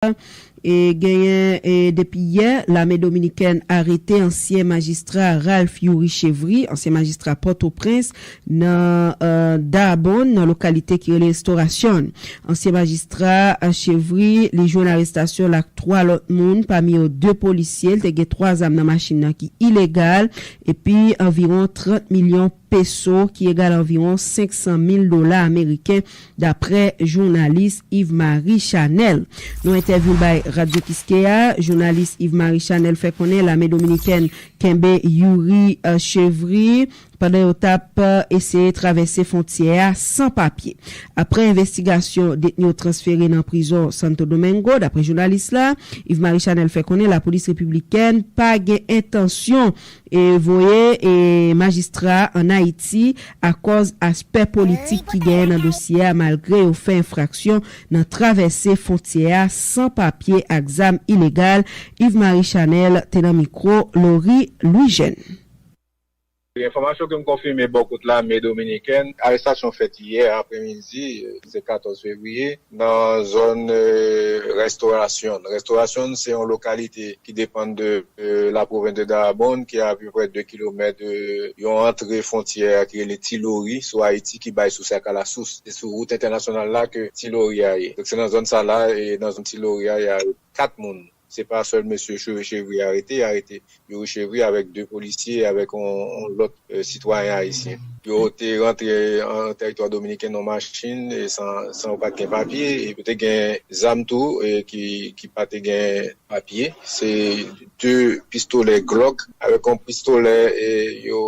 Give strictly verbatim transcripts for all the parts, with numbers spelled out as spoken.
E genyen, e depi yè, lame dominikèn arete ansyen majistra Ralph Youri Chevry, ansyen majistra Pòtoprens, nan, eh, Darbonne, nan lokalite ki rele Restaurasyon. Ansyen majistra, eh, Chevry, li jwenn arestasyon l ak twa lòt moun, pami yo de polisye. L te gen twa zam nan machin nan ki ilegal, epi anviwon trant milyon peso, ki egal anviwon senk san mil dola ameriken, daprè jounalis Yves Marie Chanel. Nan entèvyou l bay Radyo Kiskeya, jounalis Yves Marie Chanel fè konnen lame dominikèn kenbe Youri, eh, Chevry pandan yo t ap, eh, eseye travèse fwontyè a san papye. Aprè envestigasyon, detni yo transfere nan prizon Santo Domingo, daprè jounalis la. Yves Marie Chanel fè konnen lapolis repiblikèn pa gen entansyon e voye, e, majistra an Ayiti akòz aspè politik ki genyen nan dosye a, malgre yo fè enfraksyon nan travèse fwontyè a san papye ak zam ilegal. Yves Marie Chanel te nan mikwo Laurie Louis Jeune. Enfòmasyon ke m konfime bò kot lame dominikèn, arestasyon fèt yè aprèmidi, se katòz fevriye, nan zòn, eh, Restaurasyon. Restaurasyon se yon lokalite ki depann de, eh, la pwovens de Darbonne, ki a apeprè de kilomèt de yon antre fwontyè ki rele Ti Lori, sou Ayiti, ki bay sou Sèk a la Sous. Se sou wout entènasyonal la ke Ti Lori a ye. Donk, se nan zòn sa la, e nan zòn Ti Lori a, y a kat moun. Se pa sèl mesye Youri Chevry arete, y arete Youri Chevry avèk de polisye, avèk yon, yon lòt, eh, sitwayen ayisyen. Yo te rantre an tèritwa dominiken nan machin, e san, san yo pa t gen papye, e yo te gen zam tou, e ki, ki pa te gen papye. Se de pistolè Glock avèk yon pistolè, e yo,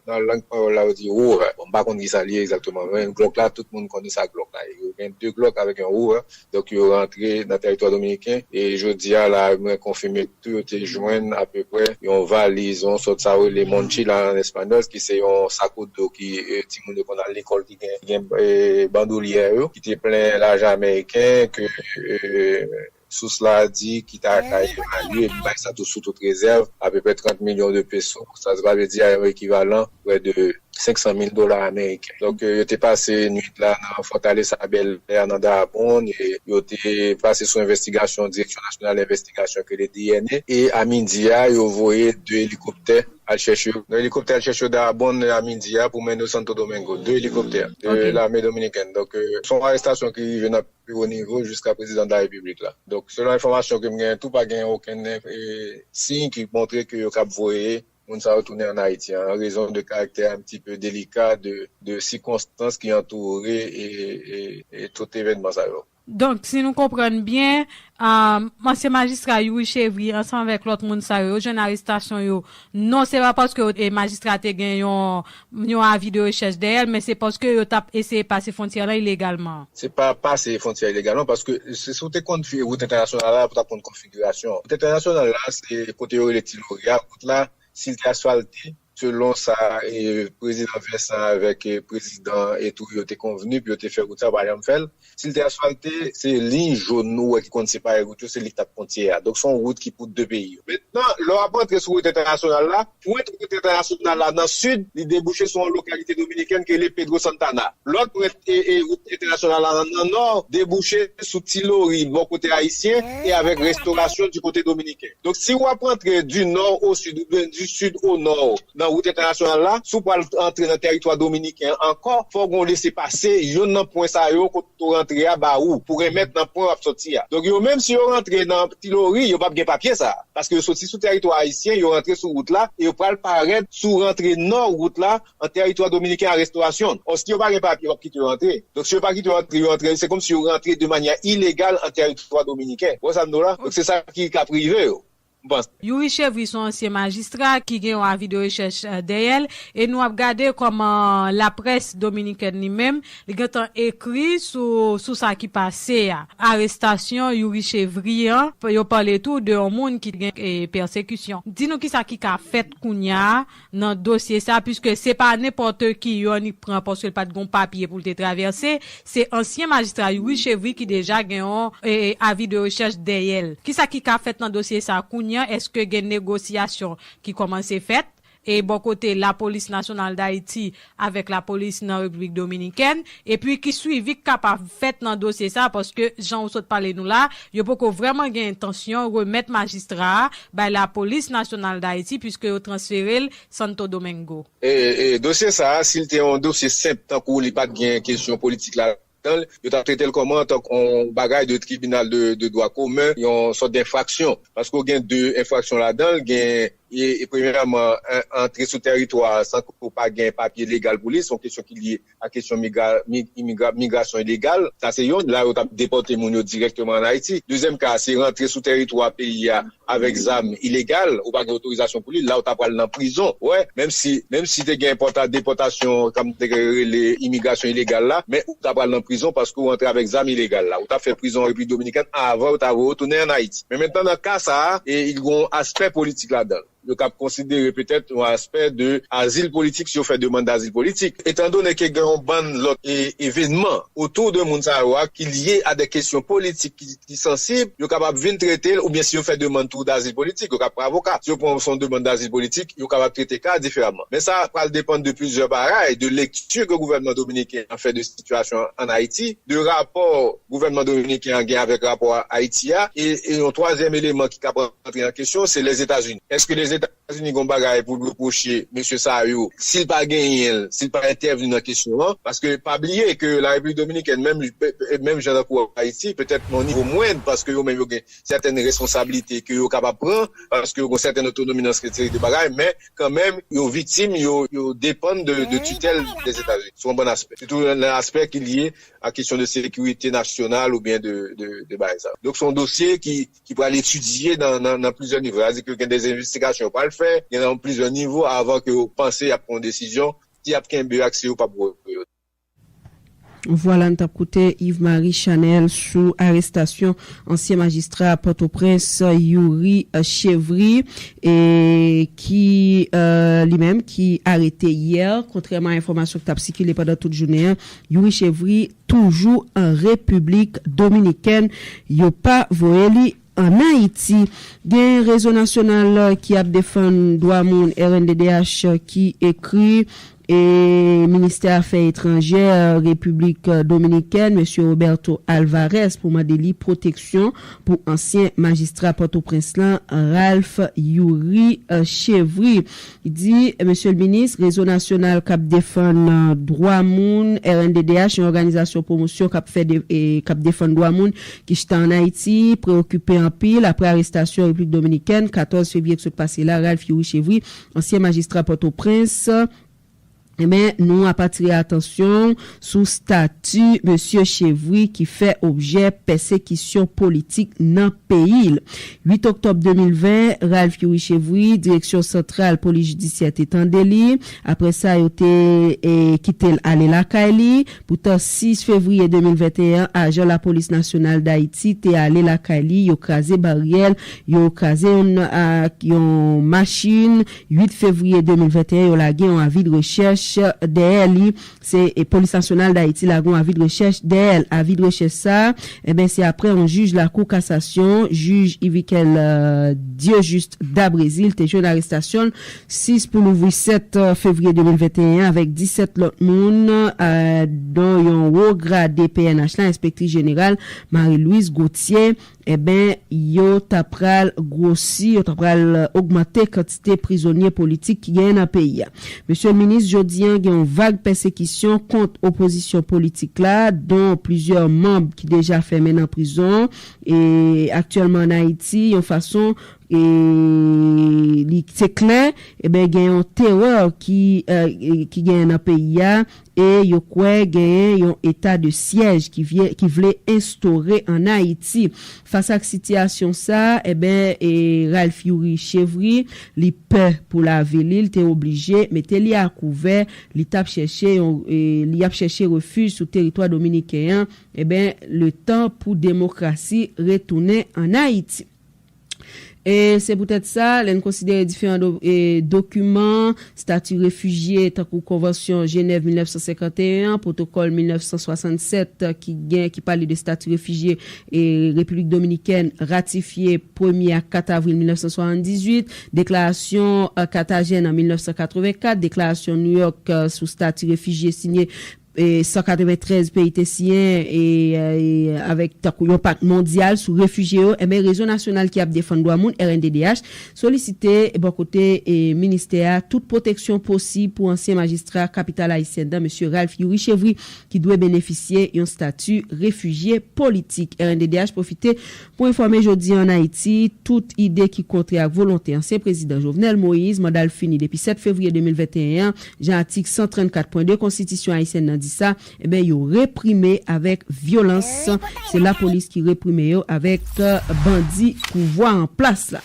nan lang panyòl la, yo di Ruger. Bon, m pa konn ki sa li ye egzakteman, men Glock la, tout moun konnen sa Glock la ye. Yo gen de Glock avèk yon Ruger. Donk, yo rantre nan tèritwa dominiken. E jodi a la, mwen konfime tou, yo te jwenn apeprè yon valiz, yon sòt sa yo rele mochila an espanyòl, ki se yon sakodo ki, eh, timoun yo konn al lekòl, ki gen, gen, eh, bandolyè yo, ki te plen lajan ameriken, ke, eh, sous la di ki ta ka evalye, bay sa tou sou tout rezèv, apeprè trant milyon de peso. Sa, sa vle di a yon ekivalan prè de senk san mil dola ameriken. Donk, eh, yo te pase nwit la nan Fortaleza Bel Air nan Darbonne, e yo te pase sou envestigasyon Direksyon Nasyonal Envestigasyon ke le D N A, e a midi a, yo voye de elikoptè al chèche yo. Nan elikoptè al chèche yo Darbonne a midi a pou mennen yo Santo Domingo. De elikoptè de lame dominikèn. Donk, eh, se yon arestasyon ki rive nan pi wo nivo jiska prezidan de la repiblik la. Donk, selon enfòmasyon ke m genyen tou, pa gen okenn, eh, siy ki montre ke yo kab voye moun sa yo tounen an Ayiti, an rezon de karaktè un petit peu délicat de, de sikonstans ki antoure e, e, e tout evènman sa yo. Donk, si nou konprann byen, um, ansyen majistra Youri Chevry ansanm avèk lòt moun sa yo, yo jwenn arestasyon yo. Non, se pa paske yo, e, majistra te gen yon, yon avi de rechèch dèyè l, men se paske yo t ap eseye pase fwontyè lan ilegalman. Se pa pase fwontyè ilegalman, paske se, si w te konn fi-, wout entènasyonal la, pou w t ap konn konfigirasyon. Wout entènasyonal la, se kote yo rele Ti Lori a, wout la, si l te asfalte, selon sa, e, prezidan Vincent avèk, e, prezidan Etourio te konvni pou yo te fè wout sa, yo pa janm fè l. Si l te asfalte, se liy jòn nou wè ki konn separe wout yo, se li k t ap fwontyè a. Donk, se yon wout ki pou de peyi yo. Mentnan, lè w ap rantre sou wout entènasyonal la, pwent wout entènasyonal la nan sid, li debouche sou yon lokalite dominikèn ki rele Pedro Santana. Lòt pwent e, e wout entènasyonal la nan, nan nò, debouche sou Ti Lori, bò kote ayisyen, e avèk Restaurasyon di kote dominiken. Donk, si w ap rantre du nord au sud oubyen du sud au nord nan wout entènasyonal la, si w pral antre nan tèritwa dominiken ankò, fò w gen yon lese pase, youn nan pwen sa yo, kote w rantre a, ba ou, pou remèt nan pwen w ap sòti a. Donk, yo menm, si yo rantre nan Ti Lori, yo p ap gen papye sa a. Paske yo soti sou tèritwa ayisyen, yo rantre sou wout la, e yo pral parèt sou rantre nò wout la, an tèritwa dominiken a Restaurasyon. Òske yo pa gen papye, yo p ap kite yo antre. Donk, si yo pa kite yo antre, yo antre, se kòmsi yo rantre de manyè ilegal an tèritwa dominiken. Ou wè sa m di w la? Donk, se sa ki ka rive yo, m panse. Youri Chevry se yon ansyen majistra ki gen yon avi de rechèch, eh, dèyè l, e nou ap gade kòman laprès dominikèn li menm, li gentan ekri sou, sou sa ki pase a. Arestasyon Youri Chevry an, yo pale tou de yon moun ki gen, eh, pèsekisyon. Di nou kisa ki ka fèt kounye a nan dosye sa, piske se pa nenpòt ki yonn li pran, paske l pa t gen papye pou l te travèse. Se ansyen majistra Youri Chevry ki deja gen yon, e, avi de rechèch dèyè l. Kisa ki ka fèt nan dosye sa kounye a? Èske gen negosyasyon ki kòmanse fèt? e bò kote Lapolis Nasyonal Dayiti avèk lapolis nan Repiblik Dominikèn, epi ki swivi k kapab fèt nan dosye sa, paske jan ou sot pale nou la, yo poko vrèman gen entansyon remèt majistra a bay Lapolis Nasyonal Dayiti, piske yo transfere l Santo Domingo. E, e dosye sa a, si l te yon dosye senp, tankou li pa t gen kesyon politik ladan l, yo t ap trete l kòman? Antank yon bagay de tribinal de, de dwa komen, yon sòt denfraksyon. Paske w gen de enfraksyon ladan l, gen, e, e premyèman, an-, antre sou tèritwa san ke w pa gen papye legal pou li, se yon kesyon ki lye a kesyon migra, mi, imigra, migrasyon ilegal. Sa se yonn, la yo t ap depòte moun yo dirèkteman ann Ayiti. Dezyèm ka, se rantre sou tèritwa peyi a avèk zam ilegal, ou pa gen otorizasyon pou li, la ou ta pral nan prizon. Wè, menm si, menm si te gen pòta depòtasyon, kòm te rele imigrasyon ilegal la, men ou ta pral nan prizon paske ou antre avèk zam ilegal la. Ou ta fè prizon an Repiblik Dominikèn avan ou ta retounen ann Ayiti. Men mentnan nan ka sa a, e, il gen yon aspè politik ladan l. Yo kab konsidere petèt yon aspè de azil politik si yo fè demann dazil politik. Etandone ke gen yon bann lòt e, evènman otou de moun sa yo a ki lye a de kesyon politik ki, ki sansib, yo kapab vin trete l, oubyen si yo fè demann tou dazil politik, yo kab pran avoka. Si yo pran yon demann dazil politik, yo kapab trete ka a diferaman. Men sa pral depann de plizyè bagay, de lekti ke gouvènman dominiken an fè de sitiyasyon an Ayiti, de rapò gouvènman dominiken an gen avèk rapò a Ayiti a, e, e yon twazyèm eleman ki kab rantre an kesyon, se Lèzetazini. Èske Lèzetazini gen yon bagay pou l repwoche mesye sa yo, si l pa genyen l, si l pa entèvni nan kesyon an? Paske pa bliye ke Larepiblik Dominikèn, menm, menm jan tankou Ayiti, petèt nan yon nivo mwen, paske yo menm yo gen sètèn responsablite ke yo kapab pran, paske yo gen sètèn otonomi nan seri de bagay, men kanmenm, yo viktim, yo, yo depann de, de titèl Lèzetazini, sou yon bann aspè. Sitou nan aspè ki lye a kesyon de sekirite nasyonal oubyen de, de, de bagay sa. Donk, se yon dosye ki, ki pral etidye nan, nan, nan plizyè nivo. Sa vle di ke gen de envestigasyon yo pral fè, gen nan plizyè nivo avan ke yo panse y ap pran yon desizyon, si y ap kenbe yo ak si yo p ap kenbe yo. Vwala, n t ap koute Yves Marie Chanel sou arestasyon ansyen majistra Pòtoprens, Youri, eh, Chevry, e ki, eh, li menm ki arete yè, kontrèman a enfòmasyon ki t ap sikile pandan tout jounen an, Youri Chevry toujou an Repiblik Dominikèn, yo pa voye li ann Ayiti. Gen Rezo Nasyonal ki ap defann dwa moun, R N D D H, ki ekri e ministè afè etranjè Repiblik Dominikèn, mesye Roberto Alvarez, pou mande li pwoteksyon pou ansyen majistra Pòtoprens lan, Ralph Youri, eh, Chevry. Li di, mesye l minis, Rezo Nasyonal k ap defann, eh, dwa moun, R N D D H, yon òganizasyon pwomosyon k ap fè de, e, k ap defann dwa moun ki chita ann Ayiti, preokipe anpil apre arestasyon Repiblik Dominikèn, katòz fevriye k sot pase la, Ralph Youri Chevry, ansyen majistra Pòtoprens. Ebyen, nou ap atire atansyon sou stati mesye Chevry ki fè objè pèsekisyon politik nan peyi l. Uit oktòb de mil ven, Ralph Youri Chevry, direksyon santral polis jidisyè te tande li. Apre sa, yo te, e, kite l ale lakay li. Poutan, sis fevriye de mil venteyen, ajan Lapolis Nasyonal Dayiti te ale lakay li, yo kraze baryè l, yo kraze yon, a, yon machin. Uit fevriye de mil venteyen, yo lage yon avi de rechèch dèyè li. Se, e, Polis Nasyonal Dayiti lage yon avi de rechèch dèyè l. Avi de rechèch sa a, enben, se apre yon jij Lakou Kasasyon, jij Yvikel, e, Dieujuste Dabrezil, te jwenn arestasyon l sis pou louvri sèt fevriye de mil venteyen an avèk disèt lòt moun, e, dont yon wo grade P N H la, enspektris jeneral Marie Louise Gauthier. Enben, yo ta pral gwosi, yo ta pral ogmante kantite prizonye politik ki genyen nan peyi a. Mesye minis, jodi an, gen yon vag pèsekisyon kont opozisyon politik la, dont plizyè manm ki deja fèmen nan prizon, e aktyèlman ann Ayiti, yon fason, e li, se klè, enben, gen yon terè ki, e, e, ki genyen nan peyi a, e yo kwè genyen yon eta de syèj ki vye, ki vle enstore ann Ayiti. Fas ak sitiyasyon sa a, enben, e, Ralph Youri Chevry, li pè pou lavi li, li te oblije mete li a kouvè, li t ap chèche yon, e, li ap chèche refij sou teritwa dominiken an, enben, letan pou demokrasi retounen ann Ayiti. E se poutèt sa, lè n konsidere diferan do, e, dokiman, stati refijye, tankou Konvansyon Jenèv mil nèf san senkanteyen an, Pwotokòl mil nèf san swasannsèt, ki gen, ki pale de stati refijye, e, Repiblik Dominikèn ratifye premye a kat avril mil nèf san swasanndizuit, Deklarasyon, e, Katajèn an mil nèf san katrevenkat, Deklarasyon Nouyòk, e, sou stati refijye sinye e, san katreventrèz peyi te siyen, e, e, avèk tankou yon pak mondyal sou refijye yo, enben, Rezo Nasyonal ki ap Defann Dwa Moun, R N D D H, solisite bò kote, e, ministè a tout pwoteksyon posib pou ansyen majistra kapital ayisyèn nan, mesye Ralph Youri Chevry, ki dwe benefisye yon stati refijye politik. R N D D H pwofite pou enfòme jodi an Ayiti, tout ide ki kontrè ak volonte ansyen prezidan Jovenel Moïse, manda l fini depi sèt fevriye de mil venteyen an, jan atik san trannkat pwen de konstitisyon ayisyèn nan di sa, enben, yo reprime avèk vyolans. Se lapolis ki reprime yo avèk, e, bandi pouvwa an plas la.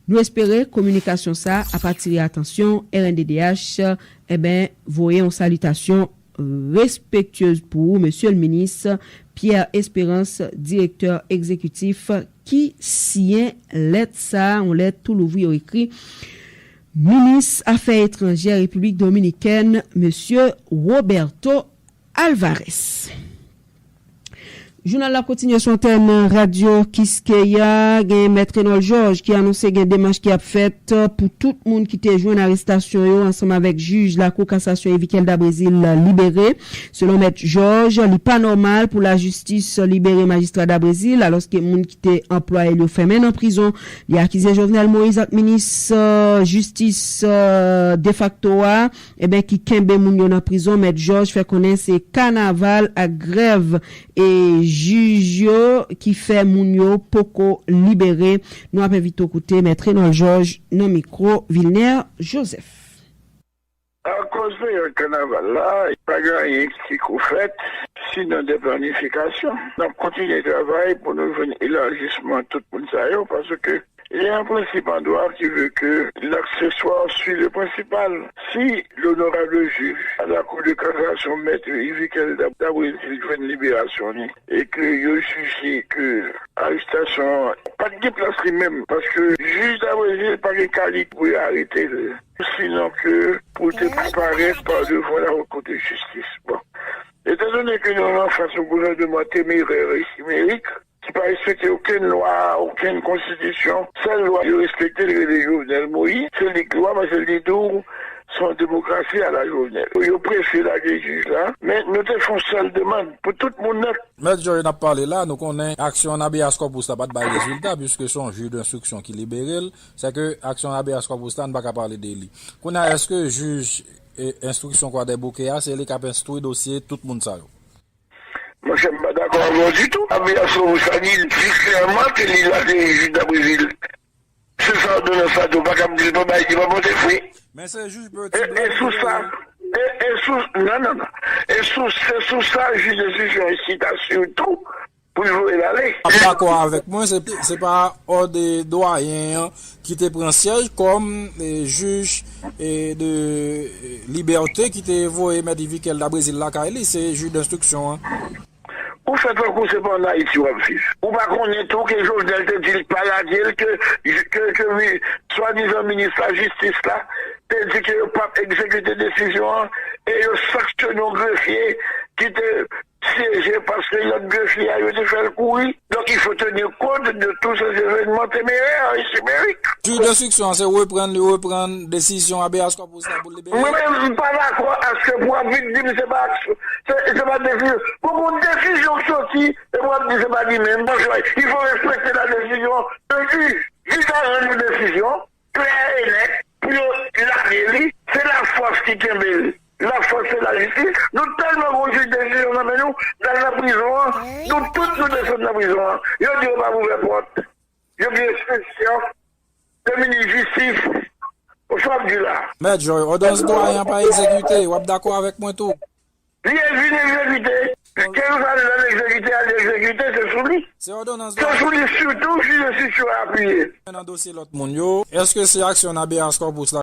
Nou espere kominikasyon sa ap atire atansyon R N D D H, enben, voye yon salitasyon respektyez pou ou, mesye l minis Pierre Espérance, direktè egzekitif, ki siyen lèt sa, yon lèt tou louvri yo ekri minis afè etranjè Repiblik Dominikèn, mesye Roberto Alvarez. Jounal la kontinye sou antèn Radyo Kiskeya. Gen Mèt Renold Georges ki anonse gen demach ki ap fèt pou tout moun ki te jwenn arestasyon yo ansanm avèk jij Lakou Kasasyon Evikel Dabrésil libere. Selon Mèt Georges, li pa nòmal pou lajistis libere majistra Dabrésil, alòske moun ki te anplwaye l yo fèmen nan prizon. Li akize Jovenel Moïse ak minis, e, jistis, e, defakto a, enben, ki kenbe moun yo nan prizon. Mèt Georges fè konnen se kanaval ak grèv e jij yo ki fè moun yo poko libere. Nou ap envite w koute Mèt Renold Georges nan mikwo Vilner Joseph. Akoz peryòd kanaval la, pa gen anyen ki ko fèt, sinon de planifikasyon. N ap kontinye travay pou nou jwenn elajisman tout moun sa yo, paske il y a un principe en droit qui veut que l'accessoire suit le principal. Si l'honorable juge à la Cour de cassation, Mèt Yvikel Dab-, Dabrésil, jwenn liberasyon li, e ke yo jije ke arestasyon an pa t gen plas li menm, paske jij Dabrésil pa gen kalite pou yo arete l, sinon ke pou te parèt pa devan la Haute Cour de Justice. Bon. Etandone ke nou anfas yon gouvènman temerè e chimerik, ki pa respekte okenn lwa, okenn konstitisyon, sèl lwa yo respekte, li rele Jovenel Moïse, se li k lwa, paske li tou, se yon demokrasi a la Jovenel. Yo prese lage jij la, men nou te fè yon sèl demann pou tout moun nèt. Mèt Georges, n ap pale la, nou konnen aksyon habeas corpus la pa t bay rezilta, piske se yon jij denstriksyon ki libere l. Sèke aksyon habeas corpus la, n pa ka pale de li. Kounye a, èske jij, e, enstriksyon Kwadèboukè a, se li k ap enstwi dosye tout moun sa yo? Monchè, m pa dakò avè w ditou. Habeas corpus la di, di klèman ke li lage jij Dabrésil. Se sa òdonans la di w, pa ka ap di l pa bay, li pa pote fwi. Men se jij Petit E, e Blanc sou ki sa, e, e sou, non, non, non. E sou, se sou sa jij enstriksyon an chita sitou pou l voye l ale. Ap dakò avèk mwen, se, se pa òd dwayen an ki te pran syèj kòm, e, jij, e, de, e, libète ki te voye Mèt Yvikel Dabrésil lakay li, se jij denstriksyon an. Ou fè tankou se pa ann Ayiti w ap viv. Ou pa konnen tou ke Jovenel te di l pa lage l, ke, ke, ke mi-, swadizan minis lajistis la te di ke yo p ap egzekite desizyon an, e yo sanksyone yon grefye ki te syeje paske lòt grefye a yo te fè l kouri. Donc, il faut tenir compte de tous ces événements téméraires et chimériques. Jij denstriksyon an se reprann, li reprann desizyon habeas corpus la pou l libere. Mwen menm, m pa dakò aske pou w ap vin di m se pa, se, se pa desizyon. Bon, bon, desizyon k soti, e pou w ap di se pa li menm. Bon, il faut respecter la décision de juge. Jij la rann yon desizyon klè e nèt pou yo lage li. Se lafòs ki kenbe l. Lafòs se lajistis. Nou tèlman konn jij desizyon nan men nou, n al nan prizon an, nou tout nou desann nan prizon an. Yo di yo p ap ouvè pòt. Yo gen enstriksyon de minis jistis. Ou sa w ap di la? Mèt Joy, òdonans dwayen an pa egzekite, w ap dakò avèk mwen tou? Li vin egzekite. Kèlkeswa lè l egzekite, al egzekite, se sou li. Se òdonans dwayen. Se sou li sitou, jij enstriksyon an apiye. Nan dosye lòt moun yo, èske se aksyon habeas corpus la